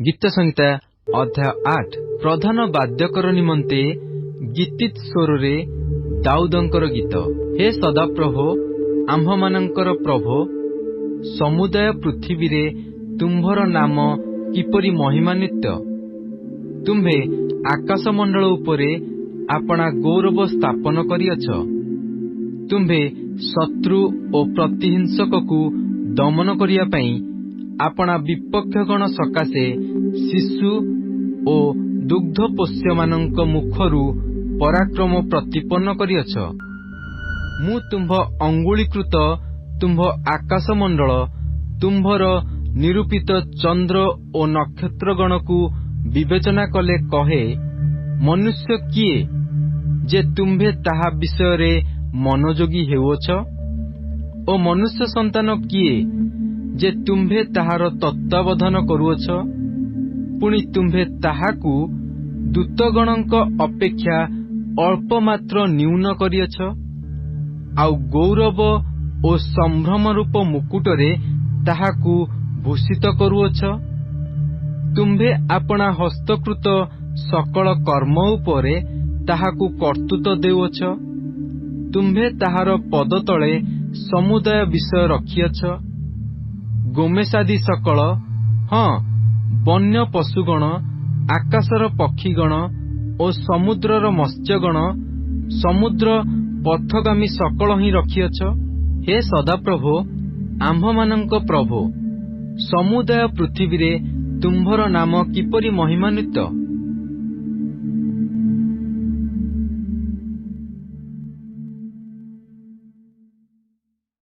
ଗୀତ ସଂହିତା ଅଧ୍ୟାୟ 8। ପ୍ରଧାନ ବାଦ୍ୟକର ନିମନ୍ତେ ଗୀତିତ୍ ସ୍ୱରରେ ଦାଉଦଙ୍କର ଗୀତ। ହେ ସଦାପ୍ରଭୋ, ଆମ୍ଭମାନଙ୍କର ପ୍ରଭୋ, ସମୁଦାୟ ପୃଥିବୀରେ ତୁମ୍ଭର ନାମ କିପରି ମହିମାନ୍ୱିତ! ତୁମ୍ଭେ ଆକାଶମଣ୍ଡଳ ଉପରେ ଆପଣା ଗୌରବ ସ୍ଥାପନ କରିଅଛ। ତୁମ୍ଭେ ଶତ୍ରୁ ଓ ପ୍ରତିହିଂସକକୁ ଦମନ କରିବା ପାଇଁ ଆପଣା ବିପକ୍ଷଗଣ ସକାଶେ ଶିଶୁ ଓ ଦୁଗ୍ଧପୋଷ୍ୟମାନଙ୍କ ମୁଖରୁ ପରାକ୍ରମ ପ୍ରତିପନ୍ନ କରିଅଛ। ମୁଁ ତୁମ୍ଭ ଅଙ୍ଗୁଳୀକୃତ ତୁମ୍ଭ ଆକାଶମଣ୍ଡଳ, ତୁମ୍ଭର ନିରୂପିତ ଚନ୍ଦ୍ର ଓ ନକ୍ଷତ୍ରଗଣକୁ ବିବେଚନା କଲେ କହେ, ମନୁଷ୍ୟ କିଏ ଯେ ତୁମ୍ଭେ ତାହା ବିଷୟରେ ମନୋଯୋଗୀ ହେଉଅଛ? ଓ ମନୁଷ୍ୟ ସନ୍ତାନ କିଏ ଯେ ତୁମ୍ଭେ ତାହାର ତତ୍ତ୍ୱାବଧାନ କରୁଅଛ? ପୁଣି ତୁମ୍ଭେ ତାହାକୁ ଦୂତଗଣଙ୍କ ଅପେକ୍ଷା ଅଳ୍ପମାତ୍ର ନ୍ୟୁନ କରିଅଛ, ଆଉ ଗୌରବ ଓ ସମ୍ଭ୍ରମ ରୂପ ମୁକୁଟରେ ତାହାକୁ ଭୂଷିତ କରୁଅଛ। ତୁମ୍ଭେ ଆପଣା ହସ୍ତକୃତ ସକଳ କର୍ମ ଉପରେ ତାହାକୁ କର୍ତ୍ତୃତ୍ୱ ଦେଉଅଛ। ତୁମ୍ଭେ ତାହାର ପଦତଳେ ସମୁଦାୟ ବିଷୟ ରଖିଅଛ, ଗୋମେଷାଦି ସକଳ, ହଁ, ବନ୍ୟ ପଶୁଗଣ, ଆକାଶର ପକ୍ଷୀଗଣ ଓ ସମୁଦ୍ରର ମତ୍ସ୍ୟଗଣ, ସମୁଦ୍ର ପଥଗାମୀ ସକଳ ହିଁ ରଖିଅଛ। ହେ ସଦାପ୍ରଭୋ, ଆମ୍ଭମାନଙ୍କ ପ୍ରଭୋ, ସମୁଦାୟ ପୃଥିବୀରେ ତୁମ୍ଭର ନାମ କିପରି ମହିମାନ୍ୱିତ!